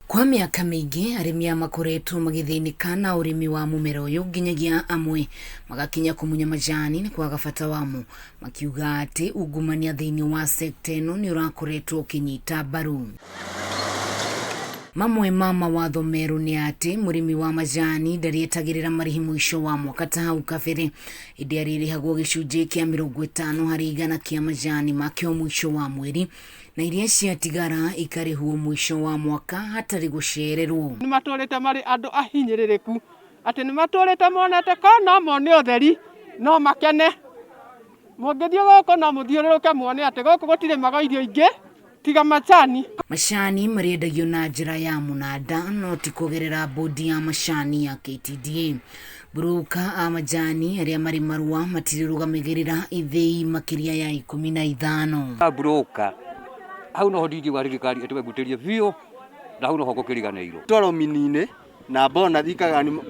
Kwa mĩaka mĩingĩ arĩmi aya makoretwo magĩthĩnĩka na ũrĩmi wa mũmera ũyũ nginyagia amwe magakinya kũmunya majani nĩ kwaga bata wamo, makiuga atĩ ungumania thĩinĩ wa sekta ĩno nĩ ũrakoretwo ũkĩnyita mbaru. Mamwe ma mawatho merũ nĩ atĩ mũrĩmi wa majani ndarĩetagĩrĩra marĩhi mũico wa mwaka ta hau kabere, ĩndĩ arĩrĩhagwo gĩcunjĩ kĩa 50% kĩa majani make o mũico wa mweri, na iria ciatigara ikarĩhwo mũico wa mwaka hatarĩ gũcererwo. Nĩ matũrĩte marĩ andũ ahinyĩrĩrĩku, atĩ nĩ matũrĩte monete ko no mone ũtheri, no makene. Mũngĩthiĩ gũkũ no mũthiũrũrũke muone atĩ gũkũ gũtirĩmagwo irio ingĩ tiga macani. Macani marĩendagio na njĩra ya mũnanda no ti kũgerera bodi ya macani ya KTDA. Broka a majani arĩa marĩ marũa matirĩrũgamagĩrĩra ithĩi makĩria ya 15. Broka hau noho ndingiuga thirikari ĩtwengutĩrie biũ na hau noho ngũkĩriganĩirwo. Twaro mini-inĩ na bonathi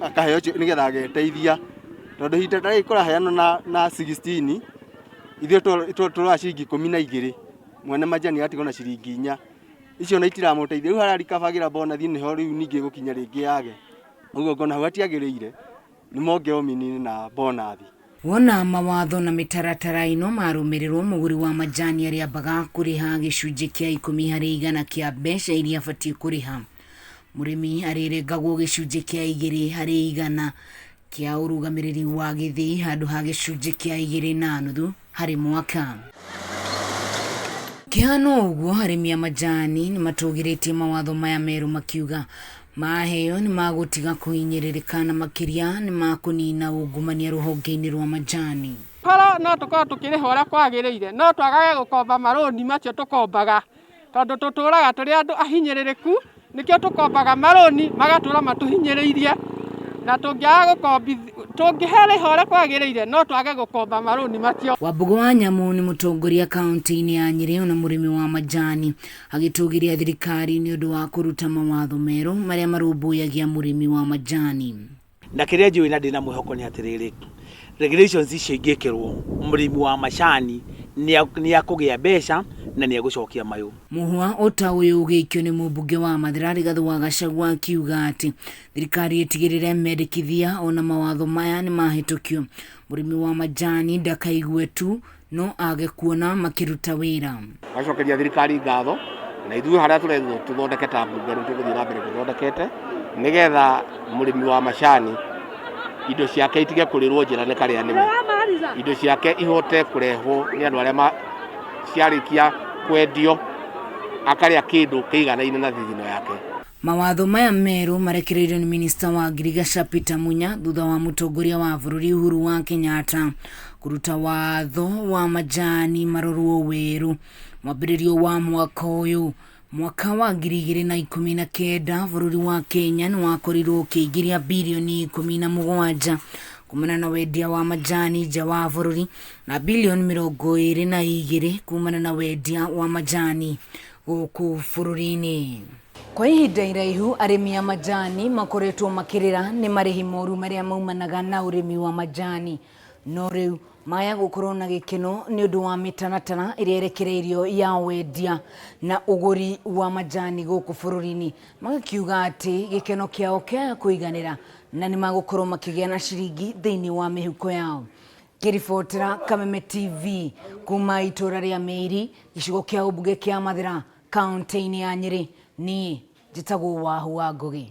akaheo nĩgetha ageteithia tondũ ihinda ta rĩrĩ kũraheanwo na 16 ithuĩ tũroya ciringi 12 mwene majani agatigwo na ciringi 4 icio ona itiramũteithia rĩu harĩa arikabagĩra bonathi nĩho rĩu ningĩ ĩgũkinya rĩngĩ yage. Ũguo ngona hau hatiagĩrĩire nĩ mongerwo mini na bonathi. Wona mawatho na mĩtaratara ĩno marũmĩrĩrwo, mũgũri wa majani arĩambaga kũrĩha gĩcunjĩ kĩa 10% kĩa mbeca iria abatiĩ kũrĩha. Mũrĩmi arĩrengagwo gĩcunjĩ kĩa 2% kĩa ũrũgamĩrĩri wa gĩthĩi handũ ha gĩcunjĩ kĩa 2.5 harĩ mwaka. Kĩhana ũguo, arĩmi a majani nĩ matũgĩrĩtie mawatho maya merũ makiuga maheo nĩ magũtiga kũhinyĩrĩrĩka na makĩria nĩ makũnina ungumania rũhonge-inĩ rwa majani. Korwo no tũkorwo tũkĩrĩha ũrĩa kwagĩrĩire no twagage gũkomba marũni macio tũkombaga tondũ tũtũraga tũrĩ andũ ahinyĩrĩrĩku nĩkĩo tũkombaga marũni magatũra matũhinyĩrĩirie na tũngĩaga gũkombi tũngĩrĩha ũrĩa kwagĩrĩire no twage gũkomba marũni macio. Wambũgũ wa Nyamũ nĩ mũtongoria kaunti-inĩ ya Nyĩrĩ ona mũrĩmi wa majani agĩtũgĩria thirikari nĩ ũndũ wa kũruta mawatho merũ marĩa marũmbũyagia mũrĩmi wa majani. Na kĩrĩa njũĩ na ndĩna mwĩhoko nĩ atĩrĩrĩ, regulations icio ingĩkĩrwo, mũrĩmi wa macani nĩ akũgĩa mbeca na nĩ egũcokia mayũ. Mũhwa o ta ũyũ ũgĩikio nĩ mũmbunge wa Mathira Rigathĩ wa Gachagua akiuga atĩ thirikari ĩtigĩrĩre mendekithia ona mawatho maya nĩ mahĩtũkio, mũrĩmi wa majani ndakaigue tu no age kuona makĩruta wĩra. Gacokeria thirikari ngatho na ithuĩ harĩa tũrerwo tũthondeke ta mbunge nĩ tũgũthiĩ na mbere tũthondekete nĩgetha mũrĩmi wa macani indo ciake itige kũrĩrwo njĩra nĩ karĩa nĩme, indo ciake ihote kũrehwo nĩ andũ arĩa ciarĩkia kwendio akarĩa kĩndũ kĩiganaine na thithino yake. Mawatho maya merũ marekereirio nĩ minista wa ngirigaca Peter Munya thutha wa mũtongoria wa bũrũri Uhuru wa Kenyatta kũruta watho wa majani marorwo werũ mwambĩrĩrio wa mwaka ũyũ. Mwaka wa 2019 bũrũri wa Kenya nĩ wakorirwo ũkĩingĩria birioni 17 kumana na wendia wa majani nja wa bũrũri na birioni 22 kumana na wendia wa majani gũkũ bũrũri-inĩ. Kwa ihinda iraihu arĩmi a majani makoretwo makĩrĩra nĩ marĩhi moru marĩa maumanaga na ũrĩmi wa majani, no rĩu maya gũkorwo na gĩkeno nĩ ũndũ wa mĩtaratara ĩrĩa ĩrekereirio ya wendia na ũgũri wa majani gũkũ bũrũri-inĩ, magakiuga atĩ gĩkeno kĩao kĩaga kũiganĩra na nĩ magũkorwo makĩgĩa na ciringi thĩinĩ wa mĩhuko yao. Ngĩribotera Kameme TV kuma itũra rĩa Mĩiri, gĩcigo kĩa ũmbunge kĩa Mathĩra, kaunti-inĩ ya Nyĩrĩ, niĩ njĩtagwo Wahu wa Ngũgĩ.